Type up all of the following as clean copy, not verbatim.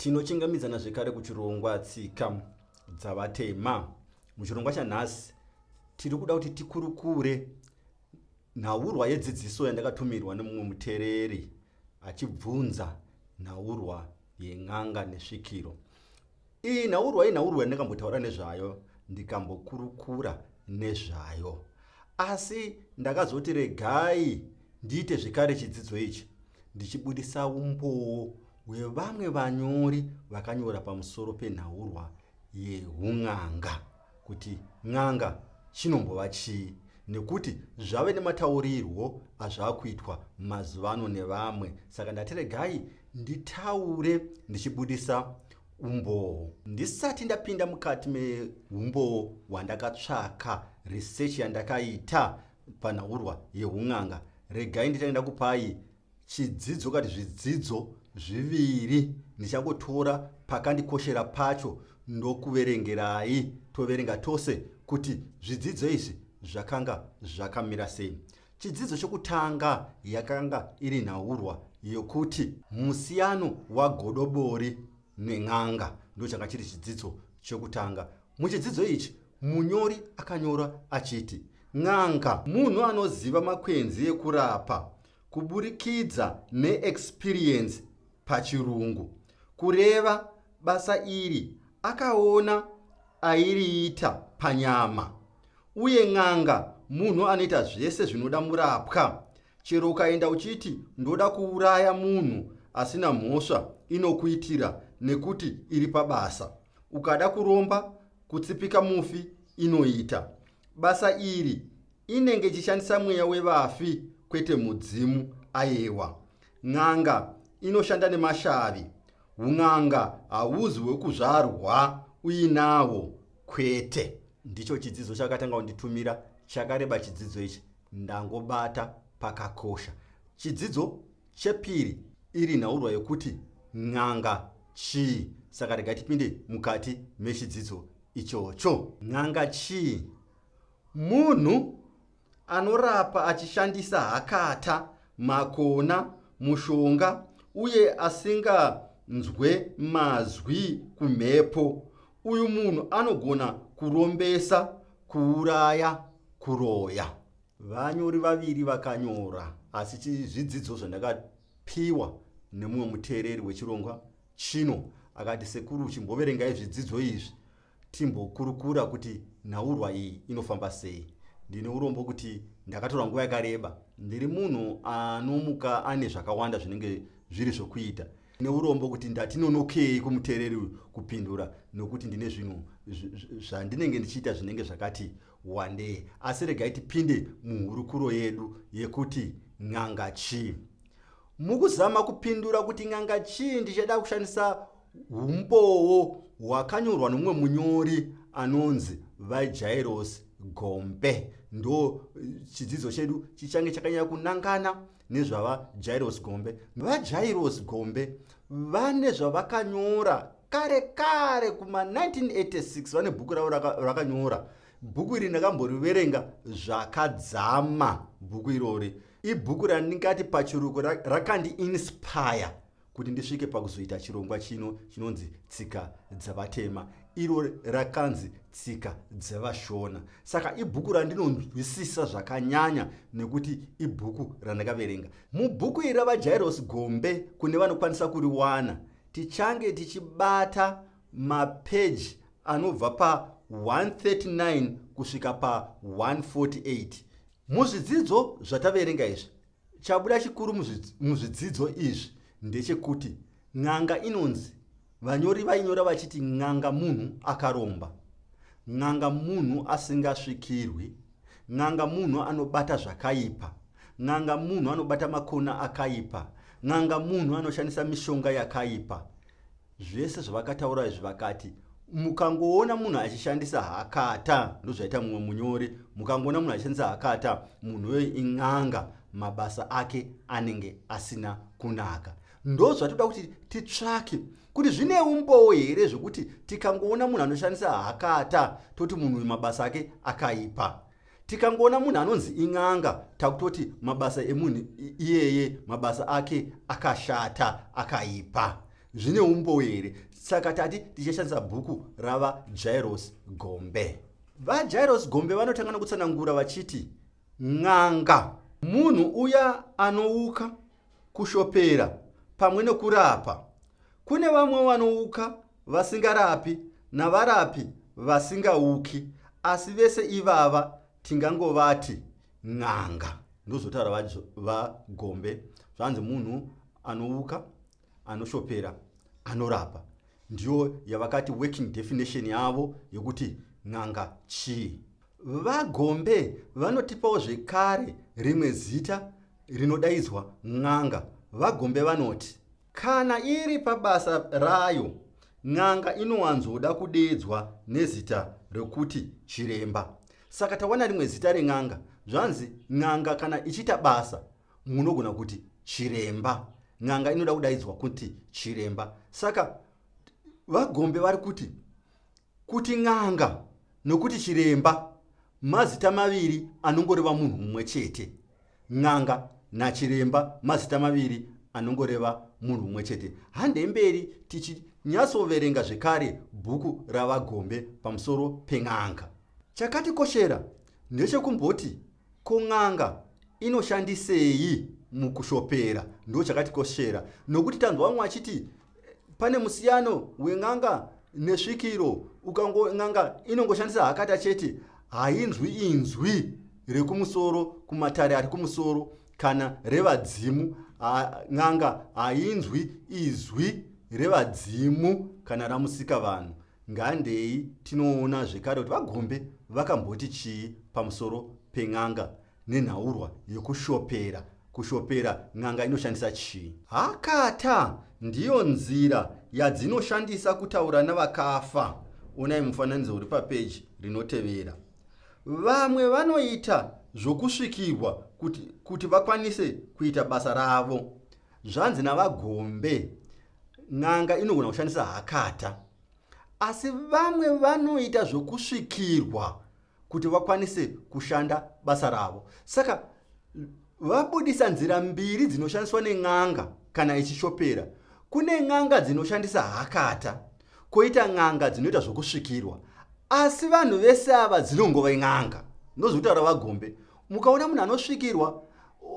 Tinochingamidzana zvekare kuchirongwa Tsika Dzavatema. Muchirongwa chanhasi tiri kuda kuti tikurukure nhaurwa yedzidziso yandakatumirwa nemumwe muteereri achibvunza nhaurwa yen'anga nesvikiro. Iyi nhaurwa inhaurwa yandakambotaura nezvayo ndikambokurukura nezvayo. Asi ndakazoti regai ndiite zvekare chidzidzo ichi ndichibudisa umbowo hwevamwe vanyori vakanyora pamusoro penhaurwa yehun'anga kuti n'anga chinombova chii nekuti zvave nemataurirwo azvakuitwa mazuva ano nevamwe. Saka ndati regai nditaure ndichibudisa umbowo. Ndisati ndapinda mukati meumbowo hwandakatsvaka, research yandakaita panhaurwa yehun'anga, regai nditange ndakupai chidzidzo kati zvidzidzo zviviri. Ndichangotora pakandikoshera pacho ndokuverengerai, toverenga tose kuti zvidzidzo izvi zvakanga zvakamira sei. Chidzidzo chokutanga yakanga iri nhaurwa yokuti musiyano wagodobori nen'anga, ndo changa chiri chidzidzo chokutanga. Muchidzidzo ichi munyori akanyora achiti n'anga munhu anoziva makwenzi ekurapa kuburikidza neexperience pachirungu, kureva basa iri akaona airiita panyama. Uye n'anga munhu anoita zvese zvinoda murapwa. Chero ukaenda uchiti ndoda kuuraya munhu asina mhosva inokuitira nekuti iri pabasa. Ukada kuromba, kutsipika mufi inoita. Basa iri inenge ichishandisa mweya wevafi kwete mudzimu ayewa. N'anga inoshanda nemashavi. Un'anga hauzi hwekuzvarwa uinawo kwete. Ndicho chidzidzo chakatanga kunditumira, chakareba chidzidzo ichi, ndangobata pakakosha. Chidzidzo chepiri iri nhaurwa yokuti n'anga chii. Saka rega tipinde mukati mechidzidzo ichocho. N'anga chii? Munhu anorapa achishandisa hakata, makona, mushonga uye asinganzwe mazwi kumhepo. Uyu munhu anogona kurombesa, kuuraya, kuroya. Vanyori vaviri vakanyora asi zvidzidzo zvandakapiwa nemumwe muteereri wechirongwa chino akati sekuru chimboverengai zvidzidzo izvi timbokurukura kuti nhaurwa iyi inofamba sei. Ndine urombo kuti ndakatora nguva yakareba. Ndiri munhu anomuka ane zvakawanda zvinenge zviri zvokuita. Ndine urombo kuti ndatinonokei kumuteereri uyu kupindura nokuti ndine zvinhu zvandinenge ndichiita zvinenge zvakati wandei. Asi regai tipinde muhurukuro yedu yekuti n'anga chii. Mukuzama kupindura kuti n'anga chii ndichada kushandisa Humbowo hwakanyorwa nomumwe munyori anonzi VaJairos Gombe. Ndo chidzidzo chedu chichange chakanyanya kunangana nezvavaJairos Gombe. VaJairos Gombe vane zvavakanyora kare kare kuma 1986, vane bhuku ravo rakanyora. Bhuku iri ndakamboriverenga zvakadzama. Bhuku irori ibhuku randingati pachiruku rakandi-inspire kuti ndisvike pakuzoita chirongwa chino chinonzi Tsika Dzevatema, iro rakanzi Tsika Dzevashona. Saka ibhuku randinonzwisisa zvakanyanya nekuti ibhuku randakaverenga. Mubhuku iri ravaJairos Gombe, kune vanokwanisa kuriwana, tichange tichibata mapeji anobva pa139 kusvika pa148. Muzvidzidzo zvataverenga izvi, Chabuda chikuru muzvidzidzo izvi ndechekuti n'anga inonzi, vanyori vainyora vachiti n'anga munhu akaromba, n'anga munhu asingasvikirwi, n'anga munhu anobata zvakaipa, n'anga munhu anobata makona akaipa, n'anga munhu anoshandisa mishonga yakaipa. Zvese zvavakataura izvi vakati mukangoona munhu achishandisa hakata, ndozvaita mumwe munyori, mukangoona munhu achishandisa hakata, munhu uyo in'anga, mabasa ake anenge asina kunaka. Ndozvatoda kuti titsvake kuti zvine umbowo here zvekuti tikangoona munhu anoshandisa hakata toti munhu uyu mabasa ake akaipa. Tikangoona munhu anonzi in'anga takutoti mabasa emunhu iyeye, mabasa ake akashata, akaipa. Zvine umbowo here? Saka tati tichashandisa bhuku ravaJairos Gombe. VaJairos Gombe vanotanga nokutsanangura vachiti n'anga munhu uya anouka kushopera pamwe nokurapa. Kune vamwe vanouka vasingarapi navarapi vasingauki, asi vese ivava tingangovati n'anga. Ndozotaura vaGombe zvanzi munhu anouka, anoshopera, anorapa. Ndiyo yavakati working definition yavo yekuti n'anga chii. VaGombe vanotipawo zvekare rimwe zita rinodaidzwa n'anga. VaGombe vanoti kana iri pabasa rayo, n'anga inowanzoda kudeedzwa nezita rekuti chiremba. Saka tawana rimwe zita ren'anga. Zvanzi n'anga kana ichiita basa munogona kuti chiremba. N'anga inoda kudaidzwa kuti chiremba. Saka VaGombe vari kuti kuti n'anga nokuti chiremba mazita maviri anongoreva munhu mumwe chete. N'anga nachiremba mazita maviri anongoreva munhu mumwe chete. Handei mberi tichinyatsoverenga zvekare bhuku raVaGombe pamusoro pen'anga. Chakatikoshera ndechekumboti ko n'anga inoshandisei mukushopera, ndo chakatikoshera, nokuti tanzwa vamwe vachiti pane musiyano wen'anga nesvikiro. Ukango n'anga inongoshandisa hakata chete, hainzwi inzwi rekumusoro kumatare ari kumusoro kana revadzimu. N'anga hainzwi izwi revadzimu kana ramusika vanhu. Ngandei tinoona zvekare kuti VaGombe vakamboti chii pamusoro pen'anga nenhaurwa yekushopera. Kushopera n'anga inoshandisa chii? Hakata ndiyo nzira yadzinoshandisa kutaura navakafa. Onai mufananidzo uri papeji rinotevera. Vamwe vanoita zvokusvikirwa kuti, kuti vakwanise kuita basa ravo. Zvanzi naVaGombe, n'anga inogona kushandisa hakata, asi vamwe vanoita zvokusvikirwa kuti vakwanise kushanda basa ravo. Saka vabudisa nzira mbiri dzinoshandiswa nen'anga kana ichishopera. Kune n'anga dzinoshandisa hakata, koita n'anga dzinoita zvokusvikirwa. Asi vanhu vese ava dzinongova n'anga. Ndozvekutaura VaGombe. Mukaona munhu anosvikirwa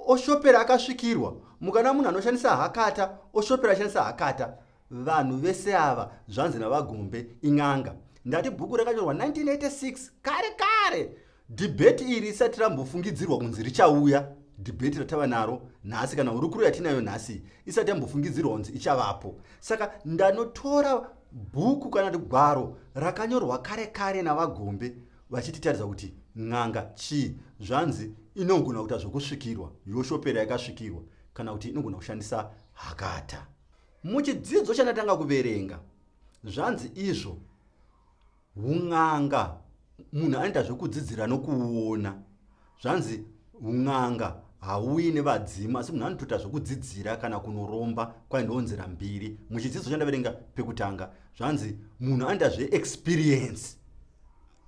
oshopera akasvikirwa, mukaona munhu anoshandisa hakata oshopera ashandisa hakata, vanhu vese ava zvanzi naVaGombe in'anga. Ndati bhuku rakanyorwa 1986, kare kare, dhibheti iri risati rambofungidzirwa kunzi richauya. Dhibheti ratava naro nhasi kana hurukuro yatinayo nhasi isati yambofungidzirwa kunzi ichavapo. Saka ndanotora bhuku kana kuti gwaro rakanyorwa kare kare naVaGombe vachititaridza kuti n'anga chii. Zvanzi inogona kuita zvokusvikirwa, yoshopera yakasvikirwa, kana kuti inogona kushandisa hakata. Muchidzidzo chandatanga kuverenga zvanzi izvo un'anga munhu anoita zvekudzidzira nokuona. Zvanzi un'anga hauyi nevadzimu, asi munhu anotoita zvekudzidzira kana kunoromba. Kwaindiwo nzira mbiri muchidzidzo chandaverenga pekutanga. Zvanzi munhu anoita zveexperience.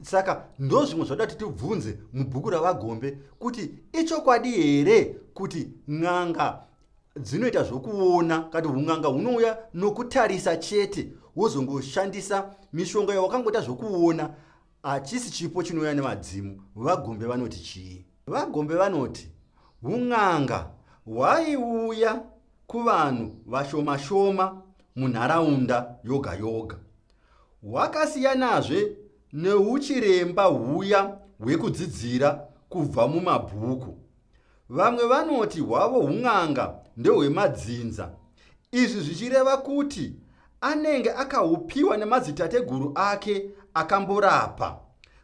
Saka ndozvimwe zvada kuti tibvunze mubhuku raVaGombe kuti ichokwadi here kuti n'anga dzinoita zvokuona, kati un'anga hunouya nokutarisa chete, wozongoshandisa mishonga yawakangoita zvokuona, hachisi chipo chinouya nevadzimu. VaGombe vanoti chii? VaGombe vanoti un'anga hwaiuya kuvanhu vashoma-shoma munharaunda yoga yoga. Hwakasiyanazve neuchiremba huya hwekudzidzira kubva mumabhuku. Vamwe vanoti hwavo hun'anga ndehwemadzinza, izvi zvichireva kuti anenge akahupiwa nemadzitateguru ake akamborapa.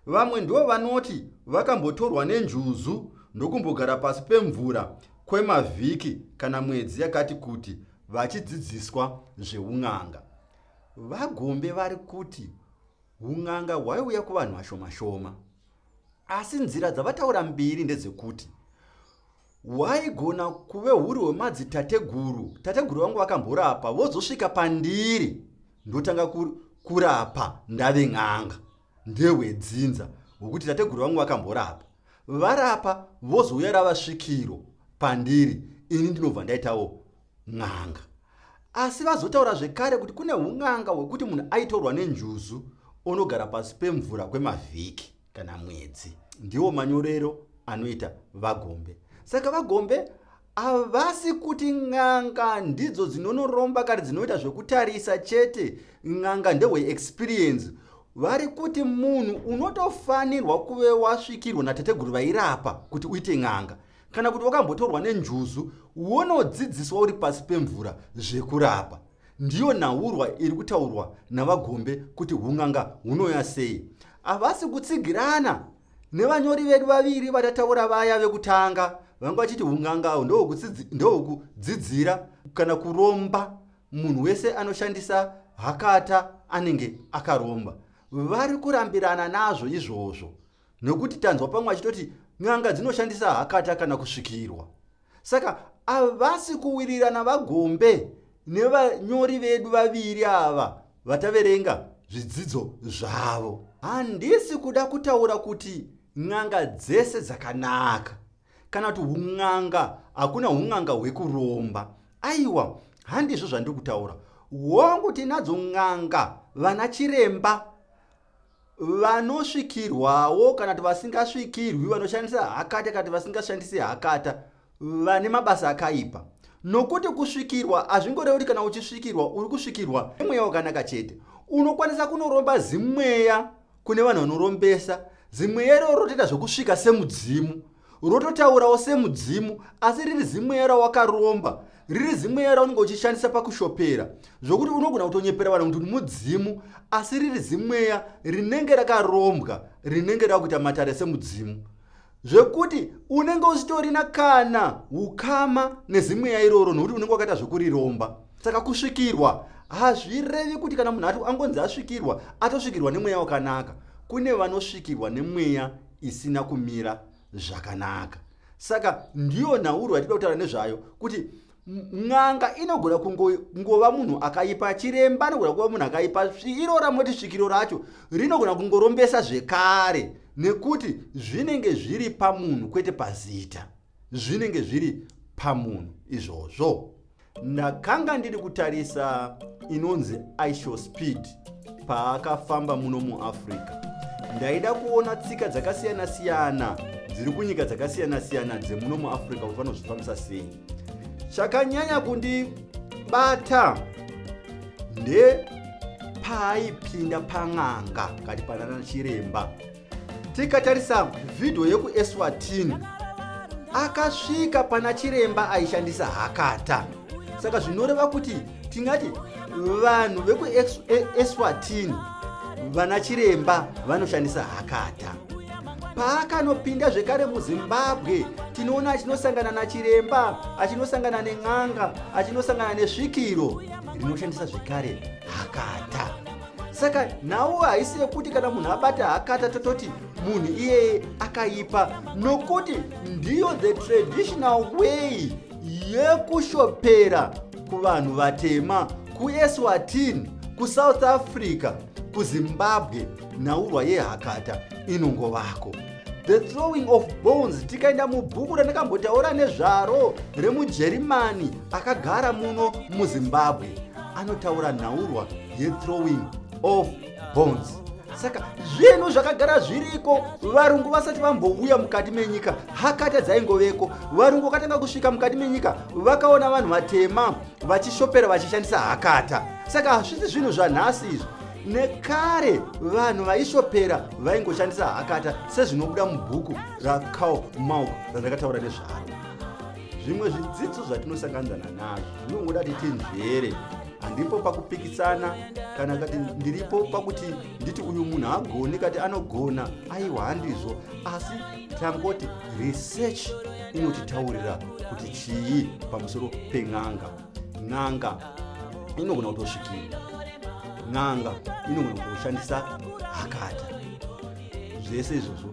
Vamwe ndivo vanoti vakambotorwa nenjuzu ndokumbogara pasi pemvura kwemavhiki kana mwedzi yakati kuti vachidzidziswa zveun'anga. VaGombe vari kuti un'anga hwaiuya kuvanhu vashoma-shoma. Asi nzira dzavataura mbiri ndedzekuti hwaigona kuve huri hwemadzitateguru, tateguru vangu vakamborapa vozosvika pandiri ndotanga kurapa ndave n'anga, ndehwedzinza hwekuti tateguru vangu vakamborapa, varapa vozouya rava svikiro pandiri, ini ndinobva ndaitawo n'anga. Asi vazotaura zvekare kuti kune un'anga hwekuti munhu aitorwa nenjuzu onogara pasi pemvura kwemavhiki kana mwedzi. Ndiwo manyorero anoita vaGombe. Saka vaGombe havasi kuti n'anga ndidzo dzinonoromba kana dzinoita zvekutarisa chete. N'anga ndehweexperience. Vari kuti munhu unotofanirwa kuve wasvikirwa natateguru vairapa kuti uite n'anga, kana kuti wakambotorwa nenjuzu wonodzidziswa uri pasi pemvura zvekurapa. Ndiyo nhaurwa iri kutaurwa naVaGombe kuti hun'anga hunoya sei. Havasi kutsigirana nevanyori vedu vaviri vatataura vaya vekutanga vanga vachiti hun'anga ndohwekudzidzira kana kuromba. Munhu wese anoshandisa hakata anenge akaromba. Vari kurambirana nazvo izvozvo nekuti tanzwa pamwe achitoti n'anga dzinoshandisa hakata kana kusvikirwa. Saka havasi kuwirirana vaGombe nevanyori vedu vaviri ava vataverenga zvidzidzo zvavo. Handisi kuda kutaura kuti n'anga dzese dzakanaka kana kuti un'anga hakuna un'anga hwekuromba. Aiwa, handizvo zvandiri kutaura. Hongu, tinadzo n'anga vana chiremba vanosvikirwawo kana kuti vasingasvikirwi, vanoshandisa hakata kana kuti vasingashandisi hakata, vane mabasa akaipa. Nokuti kusvikirwa hazvingorevi kuti kana uchisvikirwa uri kusvikirwa nemweya wakanaka chete. Unokwanisa kunoromba zimweya kune vanhu vanorombesa, zimweya iroro rotoita zvekusvika semudzimu, rototaurawo semudzimu, asi riri zimweya rawakaromba, riri zimweya raunenge uchishandisa pakushopera, zvokuti unogona kutonyepera vanhu kuti mudzimu, asi riri zimweya rinenge rakarombwa, rinenge rakuita matare semudzimu, zvekuti unenge usitorina kana ukama nezimweya iroro, nokuti unenge wakaita zvekuriromba. Saka kusvikirwa hazvirevi kuti kana munhu ati angonzi asvikirwa atosvikirwa nemweya wakanaka. Kune vanosvikirwa nemweya isina kumira zvakanaka. Saka ndiyo nhaurwa yatinoda kutaura nezvayo, kuti n'anga inogona kungova munhu akaipa, chiremba anogona kuva munhu akaipa, iro ramoti svikiro racho rinogona kungorombesa zvekare, nekuti zvinenge zviri pamunhu kwete pazita. Zvinenge zviri pamunhu izvozvo. Ndakanga ndiri kutarisa inonzi Ishow Speed paakafamba muno muAfrica. Ndaida kuona tsika dzakasiyana-siyana dziri kunyika dzakasiyana-siyana dzemuno muAfrica kuti vanozvifambisa sei. Chakanyanya kundibata ndepaaipinda pan'anga kati panana chiremba. Tikatarisa vhidhiyo yekuEswatini, akasvika pana chiremba aishandisa hakata. Saka zvinoreva kuti tingati vanhu vekuEswatini vana chiremba vanoshandisa hakata. Paakanopinda zvekare muZimbabwe, tinoona achinosangana nachiremba, achinosangana nen'anga, achinosangana nesvikiro rinoshandisa zvekare hakata. Saka nhau haisi yekuti kana munhu abata hakata tototi munhu iyeye akaipa, nokuti ndiyo the traditional way yekushopera kuvanhu vatema kuEswatini, kuSouth Africa, kuZimbabwe. Nhaurwa yehakata inongovako. The throwing of bones, tikaenda mubhuku randakambotaura nezvaro remuJerimani akagara muno muZimbabwe, anotaura nhaurwa yethrowing of bones. Saka zvinhu zvakagara zviriko varungu vasati vambouya mukati menyika. Hakata dzaingoveko. Varungu vakatanga kusvika mukati menyika vakaona vanhu vatema vachishopera vachishandisa hakata. Saka hazvisi zvinhu zvanhasi izvi. Nekare vanhu vaishopera vaingoshandisa hakata, sezvinobuda mubhuku raCarl Mauk randakataura nezvaro. Zvimwe zvidzidzo zvatinosangana nazvo zvinongoda kuti tinzvere. Handipo pakupikisana kana kati ndiripo pakuti nditi uyu munhu haagoni kati anogona, aiwa, handizvo. Asi tangoti research inotitaurira kuti chii pamusoro pen'anga. N'anga inogona kutosvikirwa, n'anga inogona kutoshandisa hakata, zvese izvozvo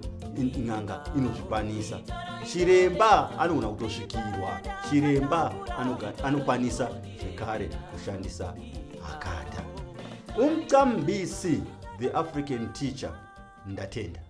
n'anga inozvikwanisa. Chiremba anogona kutosvikirwa, chiremba anokwanisa zvekare kushandisa hakata. Umcambisi, the African teacher. Ndatenda.